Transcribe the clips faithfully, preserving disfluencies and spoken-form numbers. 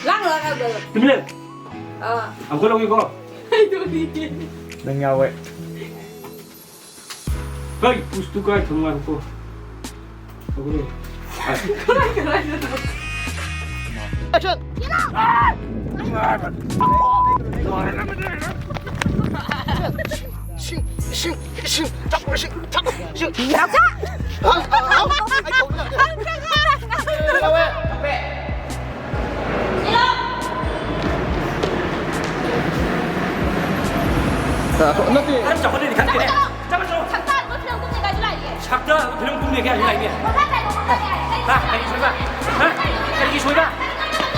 ꯂꯥꯡ, ꯂꯥꯡ, ꯂꯥꯡ꯫ ꯇꯨꯃꯤꯟ ꯂꯩꯌꯨ꯫ ꯑꯥ꯫ ꯑꯃꯨꯛꯀ ꯂꯧꯒꯦꯀꯣ꯫ ꯅꯪ ꯌꯥꯎꯋꯦ꯫ ꯀꯩ ꯄꯨꯁꯇꯨ ꯀꯥꯏ ꯊꯝꯃꯣ ꯍꯥꯏꯕꯀꯣ? ꯇꯧꯔꯦ꯫ Action! ꯏꯁꯤꯡ, ꯏꯁꯤꯡ, ꯏꯁꯤꯡ, ꯊꯛꯑꯣ, ꯏꯁꯤꯡ, ꯊꯛꯑꯣ, ꯏꯁꯤꯡ꯫ ꯑ, ꯑ, ꯑ, ꯑꯩ ꯊꯧꯕ ꯌꯥꯗꯦ꯫ ꯂꯧꯋꯦ꯫ ꯅꯠꯇꯦ꯫ ꯈꯔ ꯆꯥꯎꯈꯠꯂꯗꯤ ꯈꯪꯗꯦꯅꯦ꯫ ꯆꯠꯂꯣ, ꯆꯠꯂꯣ꯫ ꯁꯛꯇꯥ ꯑꯗꯨꯒ ꯐꯤꯂꯝ ꯀꯨꯝꯅꯤ ꯀꯥꯏꯁꯨ ꯂꯥꯛꯏꯌꯦ꯫ ꯁꯛꯇ ꯐꯤꯂꯝ ꯀꯨꯝꯅꯤ ꯀꯥꯏꯁꯨ ꯂꯥꯛꯏꯅꯦ꯫ ꯃꯈꯥ ꯇꯥꯏ, ꯃꯈꯥ ꯇꯥꯏ, ꯍꯥꯏ꯫ ꯍꯥ? ꯀꯔꯤꯒꯤ ꯁꯣꯏꯕ? ꯍꯥ? ꯀꯔꯤꯒꯤ ꯁꯣꯏꯕ?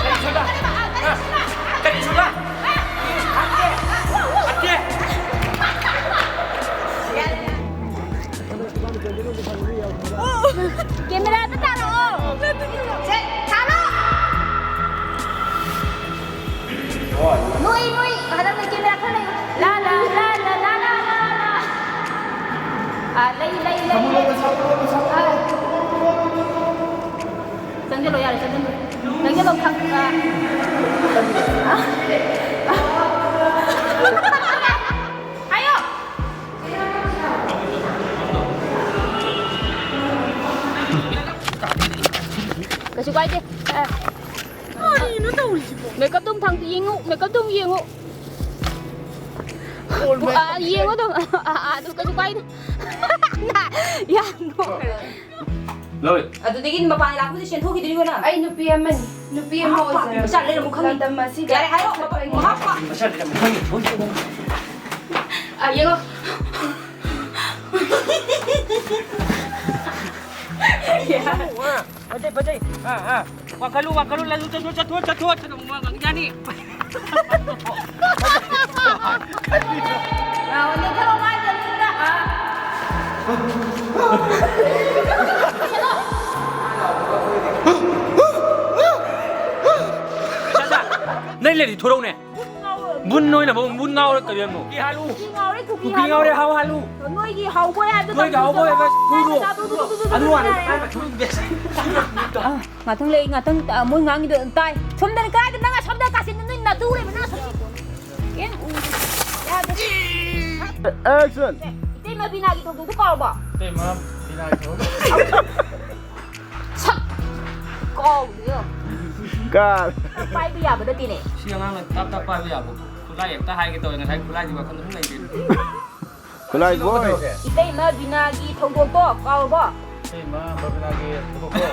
ꯀꯔꯤꯒꯤ ꯁꯣꯏꯕ? ꯍꯥ? ꯀꯔꯤꯒꯤ ꯁꯣꯏꯕ? ꯍꯥꯠꯀꯦ! ꯍꯥꯠꯀꯦ! ꯀꯦꯃꯦꯔꯥꯗ ꯊꯥꯔꯛꯑꯣ꯫ ꯁꯦ, ꯊꯥꯔꯣ꯫ ꯅꯣꯏ, ꯅꯣꯏ, ꯍꯟꯗꯛꯅ ꯀꯦꯃꯦꯔꯥ ꯈꯔ ꯂꯩꯌꯨ꯫ ꯂꯥ, ꯂꯥ, ꯂꯥ꯫ ꯑꯥ, ꯂꯩ, ꯂꯩ, ꯂꯩ, ꯂꯩ꯫ ꯑꯥ꯫ ꯆꯪꯁꯤꯜꯂꯣ, ꯌꯥꯔꯦ, ꯆꯪꯁꯤꯜꯂꯣ꯫ ꯆꯪꯁꯤꯜꯂꯣ, ꯈꯪ-, ꯑꯥ꯫ ꯑꯥ꯫ ꯍꯥꯏꯌꯣ꯫ ꯀꯩꯁꯨ ꯀꯥꯏꯗꯦ꯫ ꯑ꯫ ꯀꯔꯤꯅꯣ ꯇꯧꯔꯤꯁꯤꯕꯣ? ꯃꯦꯀꯞꯇꯣ ꯑꯃꯨꯛ ꯊꯥꯡ-, ꯌꯦꯡꯉꯨ, ꯃꯦꯀꯞꯇꯣ ꯑꯃꯨꯛ ꯌꯦꯡꯉꯨ꯫ ꯑꯣꯜꯃꯦ꯫ ꯑ, ꯌꯦꯡꯉꯨ ꯑꯗꯨꯝ꯫ ꯑ, ꯑ, ꯑꯗꯨ ꯀꯩꯁꯨ ꯀꯥꯏꯗꯦ꯫ ꯌꯥꯝ ꯅꯣꯛꯈ꯭ꯔꯦ꯫ ꯂꯣꯏ꯫ ꯑꯗꯨꯗꯒꯤ ꯃꯄꯥꯟ ꯂꯥꯛꯄꯗꯤ ꯆꯦꯟꯊꯣꯛꯈꯤꯗꯣꯏꯅꯤꯀꯣ ꯅꯪ? ꯑꯩ ꯅꯨꯄꯤ ꯑꯃꯅꯤ꯫ ꯅꯨꯄꯤ ꯑꯃ ꯍꯥꯞꯄ꯫ ꯑꯣꯏꯖꯔꯒꯦ꯫ ꯃꯆꯥ ꯂꯩꯔꯝꯃꯨ ꯈꯪꯉꯤ꯫ ꯂꯝꯗꯝ ꯑꯁꯤꯗ ꯌꯥꯔꯦ, ꯍꯥꯏꯔꯣ꯫ ꯃꯄꯥꯟ ꯍꯥꯞꯄ꯫ ꯃꯆꯥ ꯂꯩꯔꯝꯃꯨ ꯈꯪꯉꯤ꯫ ꯑ, ꯌꯦꯡꯉꯣ꯫ ꯐꯖꯩ, ꯐꯖꯩ꯫ ꯑꯥ, ꯑꯥ꯫ ꯋꯥꯡꯈꯠꯂꯨ, ꯋꯥꯡꯈꯠꯂꯨ, ꯂꯥꯖꯨ, ꯆꯠꯊꯣꯛ, ꯆꯠꯊꯣꯛ, ꯆꯠꯊꯣꯛ, ꯆꯠꯊꯣꯛ, ꯋꯥ ꯉꯥꯡ ꯌꯥꯅꯤ꯫ ꯑꯥ, ꯅꯦꯠꯊꯔꯣ, ꯃꯥꯏ ꯃꯅꯤꯡꯗ, ꯑꯥ꯫ ꯅꯪ ꯂꯩꯔꯗꯤ ꯊꯣꯔꯛꯎꯅꯦ꯫ ꯕꯨꯟ ꯅꯣꯏꯅ ꯃꯨꯛ ꯕꯨꯟ ꯉꯥꯎꯔ ꯀꯔꯤ ꯍꯥꯏꯅꯣ? ꯀꯨꯀꯤ ꯍꯥꯜꯂꯨ꯫ ꯀꯨꯀꯤ ꯉꯥꯎꯔꯦ, ꯀꯨꯀꯤ ꯀꯨꯀꯤ ꯉꯥꯎꯔꯦ, ꯍꯥꯜꯂꯨ꯫ ꯍꯥꯎ ꯍꯥꯜꯂꯨ꯫ ꯅꯣꯏꯒꯤ ꯍꯧꯕ ꯌꯥꯕꯗꯣ ꯅꯣꯏꯒꯤ ꯍꯧꯕ ꯌꯥꯕ ꯇꯧꯕꯤꯌꯣ꯫ ꯊꯨꯔꯣ꯫ ꯑꯗꯨ, ꯑꯗꯨ, ꯑꯗꯨ, ꯑꯗꯨ, ꯑꯗꯨ ꯑꯗꯨ ꯍꯥꯟꯅ ꯌꯥꯔꯦ꯫ ꯉꯥꯛꯇꯪ ꯂꯩ, ꯉꯥꯛꯇꯪ, ꯑ, ꯃꯣꯏ ꯉꯥꯡꯉꯤꯗꯣ ꯇꯥꯏ꯫ ꯁꯣꯝꯗꯅ ꯀꯥꯏꯗ ꯅꯪ ꯑꯁꯣꯝꯗ ꯀꯥꯆꯤꯟꯗ ꯅꯣꯏ ꯅꯇꯨ ꯂꯩꯕ ꯅꯪ ꯑꯁꯣꯝꯗ꯫ ꯀꯩꯝ ꯎꯗꯦ꯫ ꯌꯥꯗꯦ꯫ Action! ꯏꯇꯩꯃ ꯕꯤꯅꯥꯒꯤ ꯊꯧꯗꯣꯛꯇꯣ ꯀꯥꯎꯔꯕꯣ? ꯏꯇꯩꯃ ꯕꯤꯅꯥꯒꯤ ꯊꯧꯗꯣꯛ ꯁꯛ ꯀꯥꯎꯗꯦ꯫ ꯀꯥ- ꯄꯥꯏꯕ ꯌꯥꯕ ꯅꯠꯇꯦꯅꯦ꯫ ꯁꯤ ꯑꯉꯥꯡꯅ ꯇꯞ ꯇꯞ ꯄꯥꯏꯕ ꯌꯥꯕ ꯈꯨꯠꯂꯥꯏ ꯍꯦꯛꯇ ꯍꯥꯏꯒꯦ ꯇꯧꯋꯦ, ꯉꯁꯥꯏ ꯈꯨꯠꯂꯥꯏꯗꯤ ꯋꯥꯈꯜꯗ ꯁꯨꯝ ꯂꯩꯇꯦ꯫ ꯈꯨꯠꯂꯥꯏ ꯕꯣꯏ꯫ ꯏꯇꯩꯃ ꯕꯤꯅꯥꯒꯤ ꯊꯧꯗꯣꯛꯇꯣ ꯀꯥꯎꯔꯕꯣ? ꯏꯇꯩꯃ ꯕꯕꯤꯅꯥꯒꯤ ꯊꯧꯗꯣꯛꯇꯣ꯫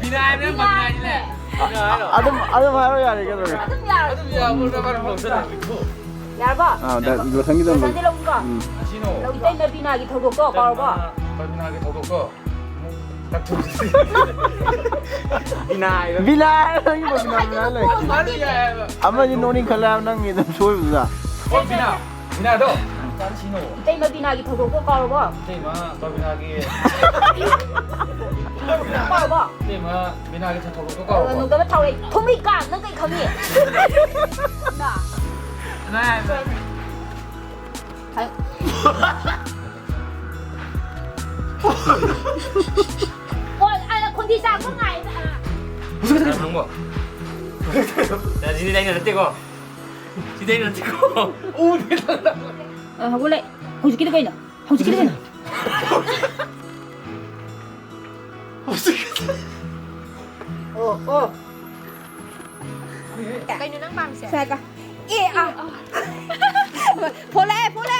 ꯕꯤꯅꯥ ꯍꯥꯏꯕꯅꯦ, ꯕꯕꯤꯅꯥ ꯍꯥꯏꯁꯤꯅꯦ꯫ ꯕꯤꯅꯥ ꯍꯥꯏꯔꯣ꯫ ꯑꯗꯨꯝ ꯑꯗꯨꯝ ꯍꯥꯏꯔꯣ, ꯌꯥꯔꯦ, ꯀꯩꯗꯧꯔꯒꯦ? ꯑꯗꯨꯝ ꯌꯥꯔꯣ꯫ ꯑꯗꯨꯝ ꯌꯥꯕ꯭ꯔꯣ, ꯅꯕꯥꯅꯤ ꯂꯧꯁꯤꯜꯂꯣ꯫ ꯌꯥꯔꯕꯣ? ꯑꯥ, ꯗ- ꯂꯣꯏꯁꯟꯒꯤꯗꯧꯅꯤ꯫ ꯂꯣꯏꯁꯟꯒꯦ ꯂꯧꯅꯤꯀꯣ? ꯎꯝ꯫ ꯑꯁꯤꯅꯣ꯫ ꯏꯇꯩꯃ ꯕꯤꯅꯥꯒꯤ ꯊꯧꯗꯣꯛꯇꯣ ꯀꯥꯎꯔꯕꯣ? ꯏꯇꯩꯃ ꯕꯕꯤꯅꯥꯒꯤ ꯊꯧꯗꯣꯛꯇꯣ꯫ ꯕꯤꯅꯥ ꯍꯥꯏꯔꯣ꯫ ꯕꯤꯅꯥ ꯍꯥꯏꯔꯣ, ꯅꯪꯒꯤ ꯕꯕꯤꯅꯥ, ꯕꯕꯤꯅꯥ ꯂꯩ꯫ ꯑꯗꯨ ꯌꯥꯏ ꯍꯥꯏꯕ꯫ ꯑꯃꯗꯤ ꯅꯣꯛꯅꯤꯡꯈꯠꯂꯦ ꯍꯥꯏꯕ, ꯅꯪꯒꯤ ꯑꯗꯨꯝ ꯁꯣꯏꯕꯗꯨꯗ꯫ ꯑꯣ, ꯕꯤꯅꯥ꯫ ꯕꯤꯅꯥꯗꯣ꯫ ꯏꯇꯩꯃ ꯕꯤꯅꯥꯒꯤ ꯊꯧꯗꯣꯛꯇꯣ ꯀꯥꯎꯔꯕꯣ? ꯏꯇꯩꯃ ꯕꯕꯤꯅꯥꯒꯤ꯫ ꯀꯥꯎꯔꯕꯣ? ꯏꯇꯩꯃ ꯕꯤꯅꯥꯒꯤ ꯊꯧꯗꯣꯛꯇꯣ ꯀꯥꯎꯔꯕꯣ? ꯅꯨꯡꯗꯕ ꯊꯥꯎꯔꯦꯛ꯫ ꯊꯨꯝꯃꯤꯀꯥ, ꯅꯪ ꯀꯩ ꯈꯪꯉꯤ? ꯅ꯫ ꯀꯅꯥ ꯍꯥꯏꯕ? ꯍꯥꯏ꯫ ꯑꯣ, ꯑ, ꯈꯣꯟꯊꯤ ꯆꯥꯕ ꯉꯥꯏ꯫ ꯍꯧꯖꯤꯛ ꯈꯛꯇ ꯈꯪꯕ꯫ ꯁꯤꯗꯤ ꯑꯩꯅ ꯅꯠꯇꯦꯀꯣ꯫ ꯁꯤꯗꯤ ꯑꯩꯅ ꯅꯠꯇꯦꯀꯣ꯫ ꯎꯗꯦ꯫ ꯑ, ꯍꯧꯒꯠꯂꯦ꯫ ꯍꯧꯖꯤꯛꯀꯤꯗꯣ ꯀꯩꯅꯣ? ꯍꯧꯖꯤꯛꯀꯤꯗꯣ ꯀꯩꯅꯣ? ꯍꯧꯖꯤꯛ꯫ ꯑꯣ, ꯑꯣ꯫ ꯀꯩꯅꯣ ꯅꯪ ꯄꯥꯝꯃꯤꯁꯦ? ꯁꯥꯏꯀ꯫ ꯑꯦ, ꯑꯥ꯫ ꯐꯣꯂꯦ, ꯐꯣꯂꯦ꯫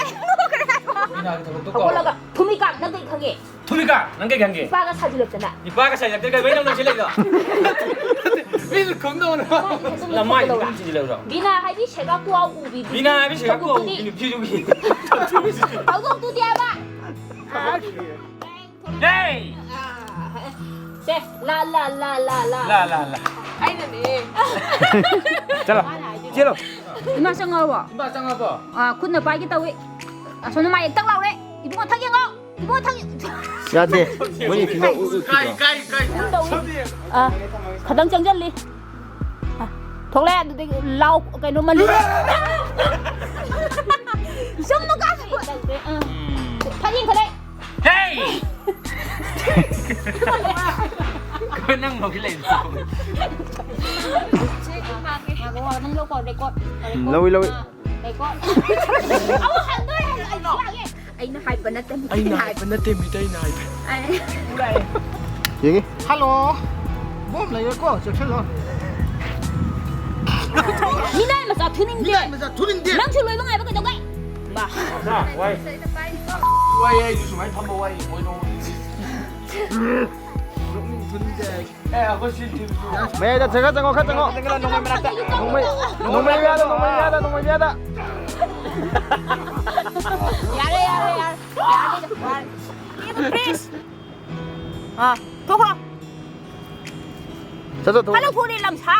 ꯕꯤꯅꯥꯒꯤ ꯊꯕꯛꯇꯣ ꯍꯧꯒꯠꯂꯒ ꯀꯥꯎꯔꯕ? ꯊꯨꯝꯃꯤꯀꯥ, ꯅꯪ ꯀꯩ ꯈꯪꯉꯦ? ꯊꯨꯝꯃꯤꯀꯥ, ꯅꯪ ꯀꯩ ꯈꯪꯒꯦ? ꯏꯄꯥꯒ ꯁꯥꯖꯤꯜꯂꯛꯇꯅ꯫ ꯏꯄꯥꯒ ꯁꯥꯖꯤꯜꯂꯛꯇꯅ ꯀꯩ ꯅꯪ ꯅꯪꯁꯤ ꯂꯩꯗꯣ? ꯃꯤꯅ ꯈꯨꯝꯗꯧꯅ꯫ ꯅꯃꯥꯏꯗꯨ ꯑꯗꯨꯝ ꯊꯤꯟꯖꯤꯜꯂꯛꯎꯔꯣ? ꯕꯤꯅꯥ ꯍꯥꯏꯗꯤ ꯁꯦꯒꯥꯛ ꯀꯨꯋꯥ ꯎꯕꯤ꯫ ꯕꯤꯅꯥ ꯍꯥꯏꯗꯤ ꯁꯦꯒꯥꯛ ꯀꯨꯋꯥ ꯎꯕꯤ ꯊꯧꯗꯣꯛꯇꯨꯗꯤ꯫ ꯅꯨꯄꯤꯗꯨꯒꯤ꯫ ꯊꯧꯗꯣꯛꯇꯨꯗꯤ ꯍꯥꯏꯕ꯫ ꯍꯦ! ꯁꯦ, ꯂꯥ, ꯂꯥ, ꯂꯥ, ꯂꯥ, ꯂꯥ꯫ ꯂꯥ, ꯂꯥ, ꯂꯥ꯫ ꯑꯩꯅꯅꯦ꯫ ꯆꯠꯂꯣ꯫ ꯆꯦꯜꯂꯣ꯫ ꯏꯃꯥ ꯆꯪꯉꯛꯑꯕꯣ? ꯏꯃꯥ ꯆꯪꯉꯛꯑꯕꯣ? ꯑꯥ, ꯈꯨꯠꯅ ꯄꯥꯏꯒꯦ ꯇꯧꯏ꯫ ꯑꯁꯣꯝꯗ ꯃꯥ ꯍꯦꯛꯇ ꯂꯥꯎꯔꯦ꯫ ꯏꯕꯨꯡꯉꯣ ꯊꯛ ꯌꯦꯡꯉꯣ꯫ ꯏꯕꯨꯡꯉꯣ ꯊꯛ ꯌꯦꯡ-, ꯌꯥꯗꯦ꯫ ꯃꯣꯏꯅ ꯊꯤꯅ ꯎ-, ꯎ-, ꯀꯥꯏ, ꯀꯥꯏ, ꯀꯥꯏ꯫ ꯑꯗꯨꯝ ꯇꯧꯏ꯫ ꯑꯥ, ꯈꯇꯪ ꯆꯪꯁꯤꯜꯂꯤ꯫ ꯑꯥ, ꯊꯣꯛꯂꯛꯑꯦ꯫ ꯑꯗꯨꯗꯒꯤ ꯂꯥꯎ ꯀꯩꯅꯣ ꯃꯜꯂꯤ꯫ ꯁꯨꯝ ꯃꯀꯥ ꯇꯧꯗꯦ꯫ ꯑꯥ꯫ ꯐꯅꯦꯛ ꯈꯔ ꯂꯩ꯫ Hey! ꯅꯪ ꯂꯧꯁꯤꯜꯂꯛꯏꯗꯣ꯫ ꯉꯥꯏꯈꯣ, ꯅꯪ ꯂꯧꯀꯣ, record, record꯫ ꯂꯧꯏ, ꯂꯧꯏ꯫ ꯑꯥ, record꯫ ꯑꯃꯨꯛ ꯍꯟꯗꯣꯔꯦ, ꯑꯩ ꯂꯥꯛꯑꯦ꯫ ꯑꯩꯅ ꯍꯥꯏꯕ ꯅꯠꯇꯦ, ꯃꯤꯇꯩꯅ ꯑꯩꯅ ꯍꯥꯏꯕ꯫ ꯍꯥꯏꯕ ꯅꯠꯇꯦ, ꯃꯤꯇꯩꯅ ꯍꯥꯏꯕ꯫ ꯑꯩ ꯌꯦꯡꯉꯤ꯫ ꯍꯜꯂꯣ꯫ ꯕꯣꯝ ꯂꯩꯔꯦꯀꯣ, ꯆꯦꯛꯁꯤꯜꯂꯣ꯫ ꯃꯤꯅꯥꯏ ꯃꯆꯥ ꯊꯨꯅꯤꯡꯗꯦ꯫ ꯃꯤꯅꯥꯏ ꯃꯆꯥ ꯊꯨꯅꯤꯡꯗꯦ꯫ ꯅꯪꯁꯨ ꯂꯣꯏꯕ ꯉꯥꯏꯕ ꯀꯩꯗꯧꯒꯦ? ꯕꯥ꯫ ꯋꯥꯏ꯫ ꯋꯥꯏ, ꯑꯩꯁꯨ ꯁꯨꯃꯥꯏꯅ ꯐꯝꯕ ꯋꯥꯏ꯫ ꯃꯣꯏ ꯅꯣꯡꯃ ꯅꯣꯡꯃꯒꯤ ꯅꯣꯛꯅꯤꯡ ꯊꯨꯅꯤꯡꯗꯦ꯫ ꯃꯌꯥꯏꯗ ꯈꯔ ꯆꯪꯉꯣ, ꯈꯔ ꯆꯪꯉꯣ꯫ ꯅꯣꯡꯃꯩ, ꯅꯣꯡꯃꯩ ꯃꯌꯥꯗ, ꯅꯣꯡꯃꯩ ꯃꯌꯥꯗ, ꯅꯣꯡꯃꯩ ꯃꯌꯥꯗ꯫ ꯌꯥꯔꯦ, ꯌꯥꯔꯦ, ꯌꯥꯔꯦ꯫ ꯌꯥꯔꯦ, ꯌꯥꯔꯦ꯫ Please꯫ ꯑꯥ, ꯊꯣꯛꯈ꯭ꯔꯣ꯫ ꯆꯠ, ꯆꯠ, ꯊꯣꯛ꯫ ꯍꯜꯂꯣ, ꯊꯣꯛꯑꯦ, ꯂꯝꯁꯥ꯫